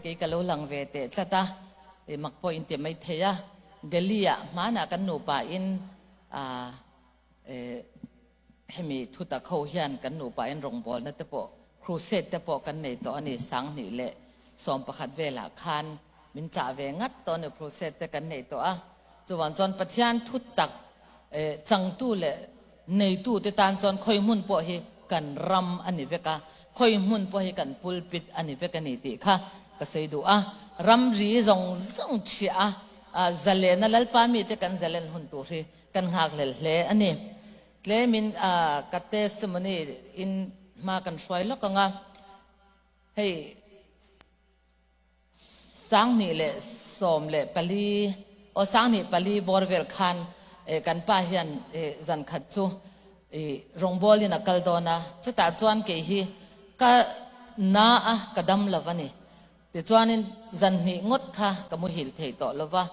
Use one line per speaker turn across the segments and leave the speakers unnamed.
kei ka lo lang ve teh tlat a, ih mak pawh in ti mai thei a, Delhi ah hmanah kan nupa in ah eh hemi thutak ho hian kan nupa in rawngbawlna te pawh crusade te pawh kan nei tawh a ni, 2011 velah khan min chah ve ngat tawh a ni crusade te kan nei tawh a, chuvang chuan Pathian thutak eh changtu leh Neitu te tan chuan khawi hmun pawh hi kan ram a ni vek a, khawi hmun pawh hi kan pulpit a ni vek a ni tih kha ka sawi duh a. Ramri zawng zawng chhiah a, zalena Lalpa mite kan zalen hun tur hi kan nghakhlel hle a ni. Tlemin ka testimony in hma kan hruai lawk ang a, hei. 2014, aw 2004 bawr vel khan kan pa hian zan khat chu rawngbawl in a kal dawn a, chutah chuan kei hi ka na a, ka dam lo a ni. Tichuanin zan hnih ngawt kha ka muhil thei tawh lo va,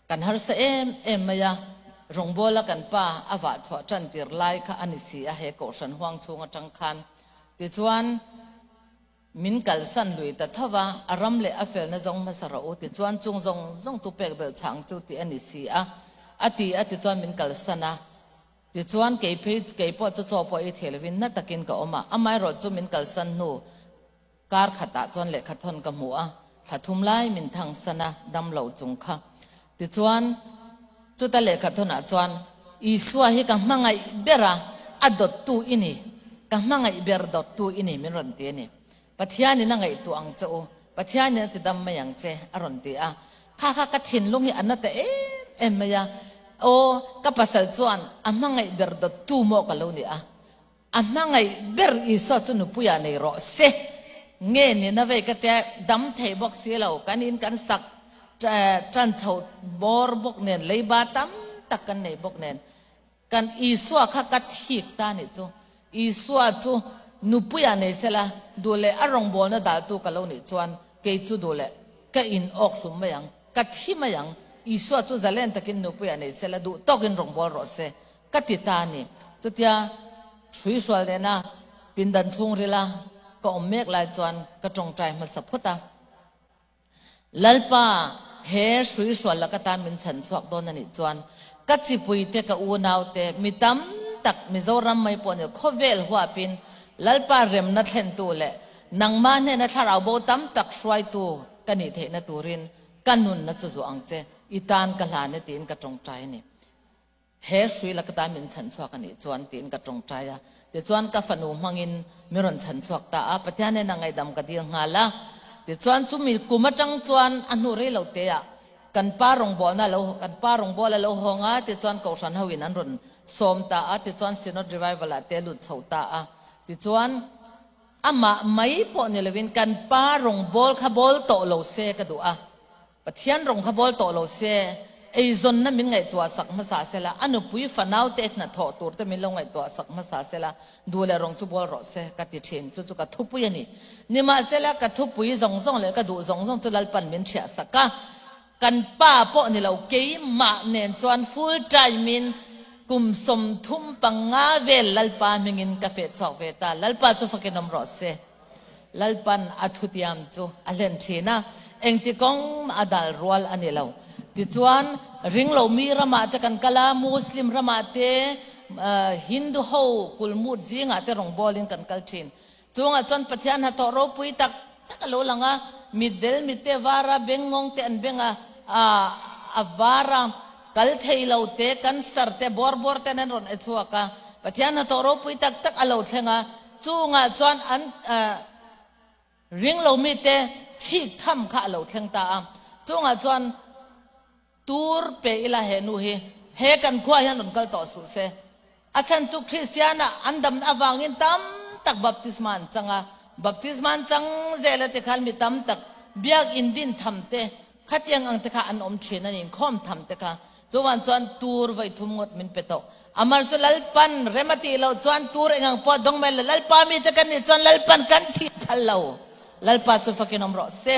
kan harsa em em mai a, rawngbawla kan pa a vah chhuah tan tir lai kha a ni si a he kohhran huang chhung atang khan. Tichuan. Min kalsan lui ta tho va, a ram leh a felna zawng hmasa rawh u tichuan chung zawng zawng chu pek belh chhang chu tih a ni si a, a ti a tichuan min kalsan a. Tichuan kei phei kei pawh chu chaw pawh ei thei lovin na takin ka awm a, amaherawh chu min kalsan hnu kar khatah chuan lehkha thawn ka hmu a, thla thum lai min thangsan a, dam lo chung kha. Tichuan chuta lehkha thawnah chuan Isua hi ka hmangaih ber a, a dawttu i ni, ka hmangaih ber dawttu i ni min rawn ti a ni. Pathianin a ngaihtuah ang che u, Pathianin a ti dam mai ang che a rawn ti a. Kha kha ka thinlung hi a na ta em em mai a, aw ka pasal chuan a hmangaih ber dawttu maw ka lo ni a, A hmangaih ber Isua chu nupuiah nei rawh se. Nge nina vei ka tia dam thei bawk si lo, kan in kan sak tan chho bawr bawk nen, leiba tam tak kan nei bawk nen, kan Isua kha ka thik ta nih chu. Isua chu nupuiah nei sela, duh leh a rawngbawlna daltu ka lo nih chuan kei chu duh leh ka in awk hlum mai ang, ka thi mai ang. Isua chu zalen takin nupuiah nei sela, duh tawkin rawngbâwl rawh se. Ka ti ta a ni. Chutia hruihrual nena pindan chhungrila ka awm mek lai chuan ka tawngtai hmasa phawt a. Lalpa, he hruihrual laka tan min chhan chhuak dawn a nih chuan ka chipuite, ka unaute, mi tam tak Mizoram mai pawh ni khawvel huapin Lalpa remna thlentu leh nangmah hnena thlarau bo tam tak hruaitu ka nih theihna turin ka nunna chu zuah ang che, i tan ka hlan e tiin ka tawngtai a ni. He hrui laka tan min chhan chhuak a nih chuan tiin ka tawngtai a. Tichuan ka fanu hmangin min rawn chhan chhuak ta a, Pathian nen a ngaihdam ka dil nghal a. Tichuan chumi kum atang chuan a hnu rei lo te ah kan pa rawngbawlna lo kan pa rawngbawla lo hawng a, tichuan Kohhran ho in an rawn sawm ta a, tichuan Synod Revival ah te a lut chho ta a. Tichuan amah mai pawh ni lovin kan pa rawngbâwl kha bâwl tawh lo se ka duh a. Pathian rawng kha bawl tawh lo se, eizawnna min ngaihtuah sak hmasa sela, a nupui fanau te hnathawh tur te min lo ngaihtuah sak hmasa sela, duh leh rawng chu bawl rawh se ka ti thin. Chu chu ka thupui a ni. Nimahsela, ka thupui zawng zawng leh ka duh zawng zawng chu Lalpan min hriah sak a, kan pa pawh ni lo, keimah nen chuan full time in kum 35 vel Lalpa hmingin ka feh chhuak ve ta. Lalpa chu fakin awm rawh se. Lalpan a thutiam chu a hlen thin a, engti kawng mah a dal rual a ni lo. Tichuan, ringlo mi ramah te kan kal a, Muslim ramah te, Hindu ho kulmut zingah te rawngbawlin kan kal thin. Chungah chuan Pathian hnathawh ropui tak tak a lo lang a, mitdel mitte vara bengngawng te an beng a, a vara kal thei lo te, cancer te, bawr bawr ten an rawn e chhuak a. Pathian hnathawh ropui tak tak a lo thleng a, Chungah chuan an ring lo mite thik tham kha a lo thleng ta a. Chungah chuan tur pe ila he nu hi he kan khua hian rawn kal tawh suh se. A chhan chu Kristiana an damna avangin tam tak baptisma an chang a. Baptisma an chang zel a tikhan mi tam tak biakinn din tham te Khatiang ang te kha an awm thin a ni, inkhawm tham te kha. Chuvan chuan tur vawi thum ngawt min pe tawh. Amar chu Lalpan rem a tih loh chuan tur eng ang pawh dawng mai la, Lalpa mi te kan nih chuan Lalpan kan thih phal lo. Lalpa chu fakin awm rawh se.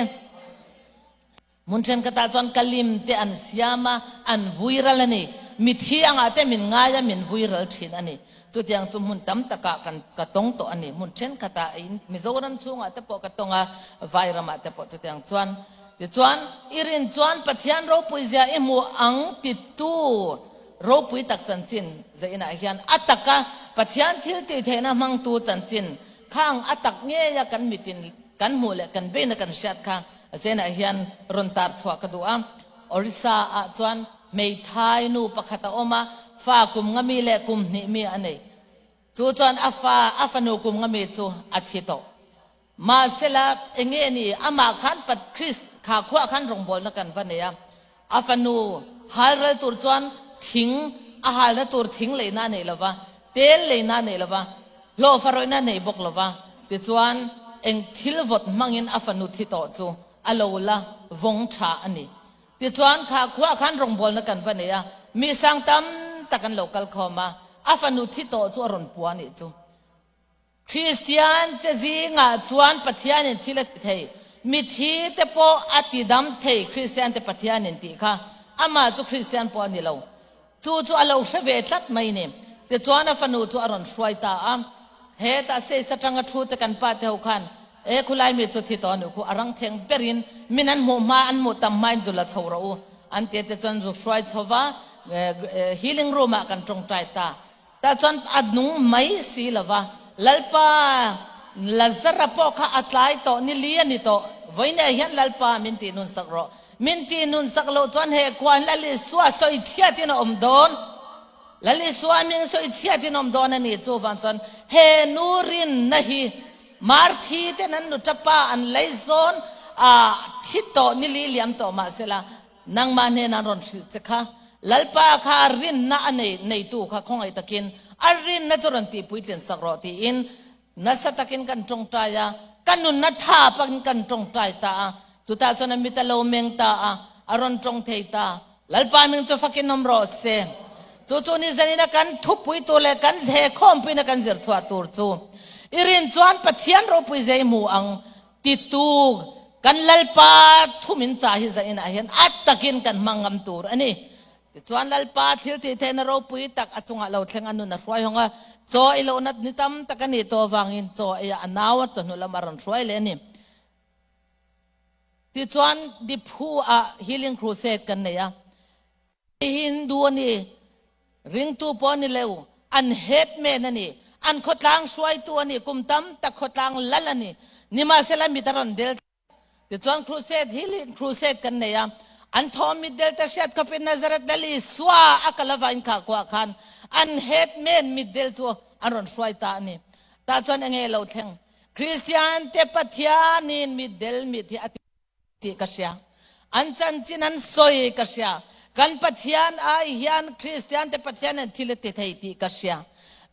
Hmun thenkhatah chuan kalim te an siam a, an vui ral a ni. mithi angah te min ngai a, min vui ral thin a ni. Chutiang chu hmun tam takah kan ka tawng tawh a ni. Hmun thenkhatah Mizoram chhungah te pawh ka tawng a, Vairamah te pawh chutiang chuan. Tichuan, i rin chuan Pathian ropui zia i hmu ang titu ropui tak chanchin zainah hian a taka Pathian thil tih theihna hmangtu chanchin khang a tak ngeia kan mitin kan hmuh leh kan beina kan hriat kha zainah hian rawn tar chhuah ka duh a. Orissa ah chuan hmeithai nu pakhat a awm a, fa kum nga mi leh kum hnih mi a nei. Chu chuan a fa a fanu kum nga mi chu a thi tawh. Mahsela, enge ni, amah khan Pat Krist kha khuah khan rawngbawlna kan va nei a. A fanu hal ral tur chuan thing a halna tur thing leina a nei lo va, tel leina a nei lo va, hlawhfa rawihna a nei bawk lo va. Tichuan, eng thil vawt hmangin a fanu thi tawh chu a lo la vawng tha a ni. Tichuan, kha khuah khan rawngbawlna kan va nei a, mi sang tam tak an lo kal khawm a, a fanu thi tawh chu a rawn pua a nih chu. Kristiante zingah chuan Pathianin thil a ti thei, mithi te pawh a ti dam thei Kristiante Pathianin tih kha amah chu Kristian pawh a ni lo. Chu chu a lo hre ve tlat mai ni. Tichuan a fanu chu a rawn hruai ta a, Hetah seis atanga thu te kan pa te ho khan e khulai mi chu thi tawh a nih khu, a rang theng berin min an hmuh hma an hmuh tam hmain zu la chho rawh u an ti a tichuan zu hruai chho va healing room ah kan tawngtai ta. Tah chuan a nung mai si lo va, Lalpa, Lazara pawh kha a tlai tawh, ni li a ni tawh, vawiinah hian Lalpa min tih nun sak rawh. Min tih nun sak loh chuan he khuan Lal Isua sawi chhiatin a awm dawn. Lal Isua hming sawi chhiatin a awm dawn a ni. Chuvang chuan he nu rinna hi Marthi ten an nu tapa an lei zawn a thi tawh, ni li liam tawh mahsela, Nangmah hnenah an rawn hrilh che kha, Lalpa kha rinna a nei neitu kha khawngaih takin a rinna chu rawn tihpuitlin sak rawh tiin nasa takin kan tawngtai a, ka nunna tha pakin kan tawngtai ta a, chutah chuan a mit a lo meng ta a, a rawn tawng thei ta. Lalpa hming chu fakin awm rawh se. Chu chu ni zanina kan thupui tur leh kan he khawmpuina kan zir chhuah tur chu i rin chuan Pathian ropui zei hmu ang Titu, kan Lalpa thu min chah hi zain ah hian a takin kan hmang ngam tur a ni. Tichuan Lalpa thil tih theihna ropui tak a chungah lo thleng a nun a hruai hawng a, chaw ei lohna ni tam tak a nih tawh avangin chaw ei ah a nau a chawhnu lam a rawn hruai leh a ni. Tichuan Diphu ah Healing Crusade kan nei a. Hindu a ni, ringtu pawh a ni lo, an headman a ni, an khawtlang hruaitu a ni, kum tam tak khawtlang lal a ni. Nimahsela mit a rawn del tlat. Tichuan crusade, healing crusade kan nei a, an thawm mit del te hriat khawpin Nazareth Lal Isua a kal avain kha kuah khan an headman mit del chu an rawn hruai ta a ni. Tah chuan enge lo thleng? Kristian te Pathianin mit del mit hi a ti. Tih ka hria. An chanchin an sawi ka hria. Kan Pathian ai hian Kristian te Pathian in thil a ti thei tih ka hria.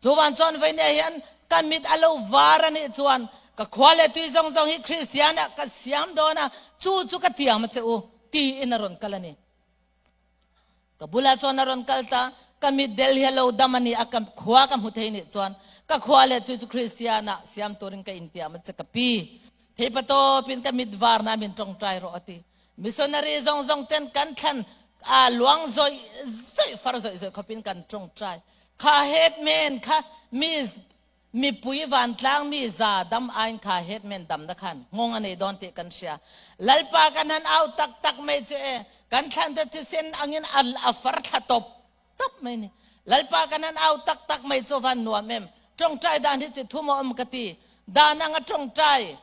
Chuvan chuan vawinia hian ka mit a lo var a nih chuan ka khua leh tui zawng zawng hi Kristian ah ka siam dawn a, chu chu ka tiam a che u tiin a rawn kal a ni. Ka bulah chuan a rawn kal ta, ka mit del hi a lo dam a ni a, ka khua ka hmu thei nih chuan ka khua leh chu chu Kristian ah siam turin ka intiam a che ka pi. Theipa tawpin ka mit varna min tawngtai rawh a ti. Missionary zawng zawng ten kan thlan a luang zawih zawih far zawih zawih khawpin kan tawngtai. Kha headman kha mi Mipui vantlang mi za dam aiin kha headman damna khan nghawng a nei dawn tih kan hria. Lalpa kan han au tak tak mai chu e, kan thlante thisen angin a a far thla tawp tawp mai ni. Lalpa kan han au tak tak mai chu van nuam em. Tawngtai dan hi chi thum a awm ka ti. Dan anga tawngtai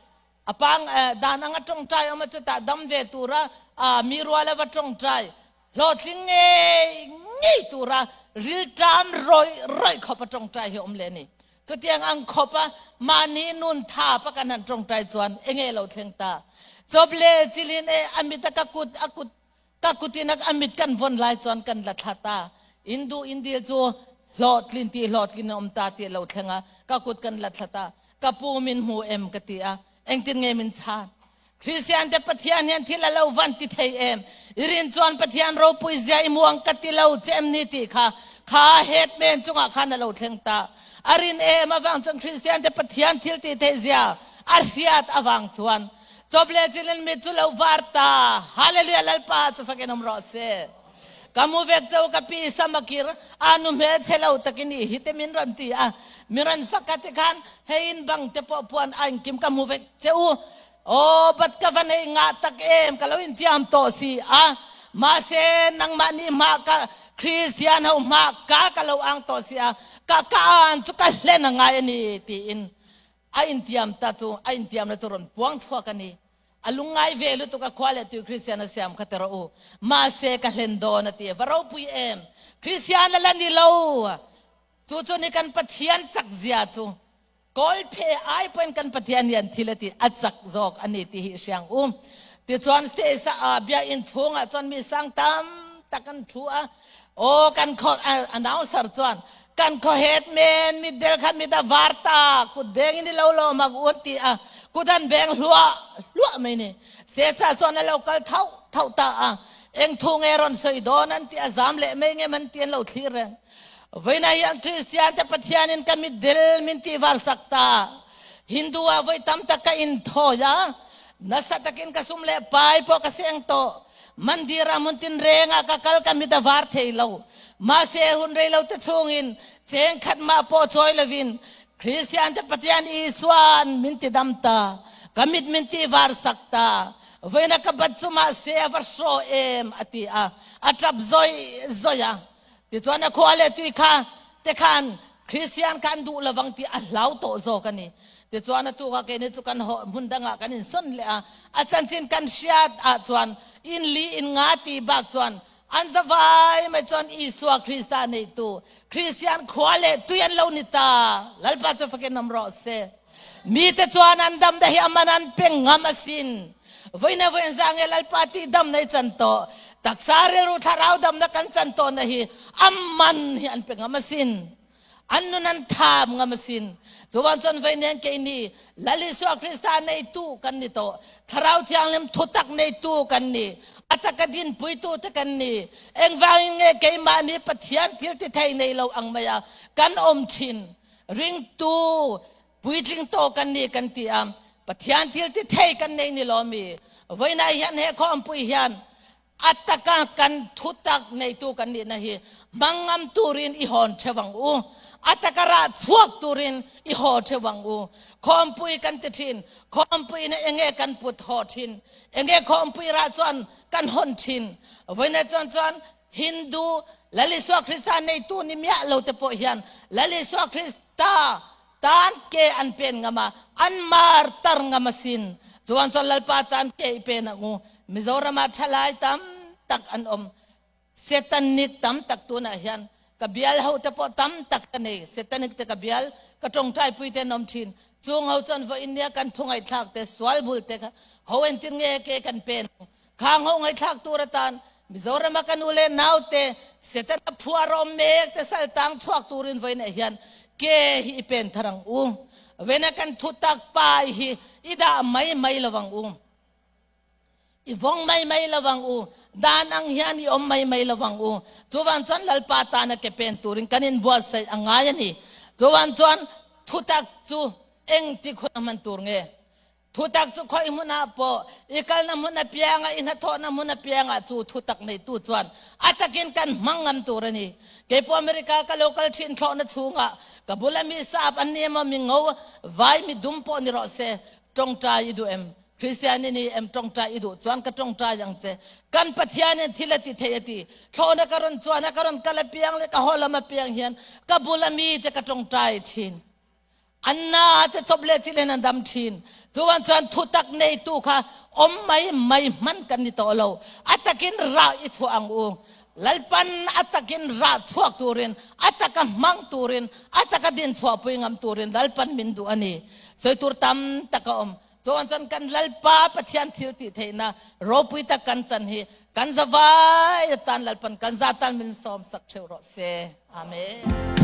a pang dan anga tawngtai awm a chutah dam ve tura mi ruala va tawngtai Hlawhtling ngei ngei tura rilṭam rawih rawih khawp a ṭawngṭai hi a awm leh a ni. Chutiang ang khawp a mahni nun thap a kan han ṭawngṭai chuan enge lo thleng ta? Chawp leh chilin e a mit a ka kut a kut ka kutin a a mit kan vawn lai chuan kan la thla ta. In duh in dil chu hlawhtlin tih hlawhtlin a awm ta tih a lo thleng a, ka kut kan la thla ta. Ka pu min hmu em ka ti a, engtin nge min chhan? Kristian te Pathian hian thil a lo van ti thei em? I rin chuan Pathian ropui zia i muang ka ti lo che em ni tih kha kha headman chungah khan a lo thleng ta. A rin em avang chuan Kristian te Pathian thil tih theih zia a hriat avang chuan chawp leh chilin mit chu lo var ta. Hallelujah Lalpa chu fakin awm rawh se. Ka mu vek cheu ka pi sam a kir a nu hmel chhe lo takin i hi te min rawn ti a. Mi rawn fak kha tikhan hei in bang te pawh puan a engkim ka hmu vek che u. Aw bat ka va nei ngah tak em ka lo intiam tawh si a. Mahse nangmah nih hma ka Kristian ho hma ka ka lo ang tawh si a ka ka an chu ka hlen a ngai a ni tiin a intiam ta chu a intiamna chu rawn puang chhuak a ni. A lungngai ve lutuk a khua leh tui Kristian a siam kha ti rawh u. Mahse ka hlen dawn a ti. Va ropui em! Kristian a la ni lo. Chu chu ni kan Pathian chak zia chu. Kawl phe ai pawhin kan Pathian hian thil a ti a chak zawk a ni tih hi i hria ang u. Tichuan stage ah biakinn chhungah chuan mi sang tam tak an thu a. Aw kan khaw announcer chuan kan khaw headman mitdel kha mit a var ta kut beng in i lo lawm ang u an ti a kut an beng hluah hluah mai ni. Stage ah chuan a lo kal thauh thauh ta a. Eng thu nge rawn sawi dawn an ti a zam leh mai nge man ti an lo thlir reng. Vawiinah hian Kristian te Pathianin ka mitdel min tihvar sak ta. Hindu ah vawi tam tak ka inthawi a, nasa takin ka sum leh pai pawh ka seng tawh. Mandir ah hmun tinreng ah ka kal ka mit a var thei lo. Mahse hun rei lo te chhungin cheng khat mah pawh chawi lovin Kristian te Pathian Isua'n min tidam ta, ka mit min tihvar sak ta. Vawiinah ka bat chu mahse a va hraw em a ti a, a tap zawih zawih a. Tichuan a khua leh tui kha te khan Kristian kha an duh lovang tih a hlau tawh zawk a ni. Tichuan a tukah keini chu kan haw hmun dangah kan insawn leh a, a chanchin kan hriat ah chuan in li in nga ti bak chuan an zavai mai chuan Isua Krista neitu Kristian khua leh tui an lo ni ta. Lalpa chu fakin awm rawh se. Mite chuan an dam te hi a man an pe ngam asin. Vawiin vawiin za nge Lalpa tih dam na i chan tawh. Taksa rilru thlarau damna kan chan tawhna hi a man hi an pe ngam asin. An nun an tham ngam asin. Chuvan chuan vawiin hian keini Lal Isua Krista neitu kan ni tawh. Thlarau Thianghlim thutak neitu kan ni. A taka dinpuitu te kan ni. Engvangin nge keimahni Pathian thil ti thei nei lo ang maia kan awm thin. Ringtu puitling tawh kan ni kan ti a, Pathian thil ti thei kan nei ni lo mi? Vawiinah hian he khawmpui hian a taka kan thutak neitu kan nihna hi hmang ngam turin i hawn theuh ang u. A taka rah chhuak turin i haw theuh ang u. Khawmpui kan ti thin, khawmpuiin enge kan put haw thin, enge khawmpui rah chuan kan hawn thin. Vawiinah chuan chuan Hindu Lal Isua Krista neitu ni miah lo te pawh hian Lal Isua Krista tan ke an pen ngam a, an mar tar ngam asin. Chuan chuan Lalpa tan ke i pen ang u. Mizoram ah thalai tam tak an awm. Setanic tam tak tunah hian ka bial ho te pawh tam tak ka nei. Setanic te ka bial, ka tawngtai pui te an awm thin. Chung ho chuan vawiin nia kan thu ngaihthlak te, sual bul te kha ho entir nge ke kan pen ang. Khang ho ngaihthlak tur atan Mizorama ka nu leh naute Setana phuar awm mek te sal tang chhuak turin vawiinah hian ke hi i pen thar ang u. Vawiina kan thu tak pai hi i dah mai mai lo ang u. I vawng mai mai lo ang u. Dan ang hian i awm mai mai lo ang u. Chuvang chuan Lalpa tana ke pen turin kan inbuatsaih a ngai a ni. Chuvang chuan thutak chu engti khawih a hman tur nge? Thutak chu khawi hmunah pawh i kalna hmun apianga i hnathawhna hmun apiangah chu thutak neitu chuan a takin kan hmang ngam tur a ni. Kei pawh America ka lo kal thin thlawhna chhungah ka bula mi sap an ni emaw mi ngo vai mi dum pawh ni rawh se tawngtai i duh em? Kristian i ni em tawngtai i duh chuan ka tawngtai ang che. Kan Pathianin thil a ti thei a ti. Thlawhna ka rawn chuan a ka rawn kal apiang leh ka haw lam apiang hian ka bula mite ka tawngtai thin. An na te chawp leh chilh in an dam thin. Chuan chuan thutak neitu kha awm mai mai hman kan ni tawh lo. A takin rah i chhuah ang u. Lalpan a takin rah chhuak turin, a taka hmang turin, a taka din chhuahpui ngam turin Lalpan min duh a ni. Sawi tur tam tak a awm. Chuan chuan kan Lalpa Pathian thil tih theihna ropui tak kan chan hi kan zavai atan Lalpan kan za tan min sawm sak theuh rawh se. Amen.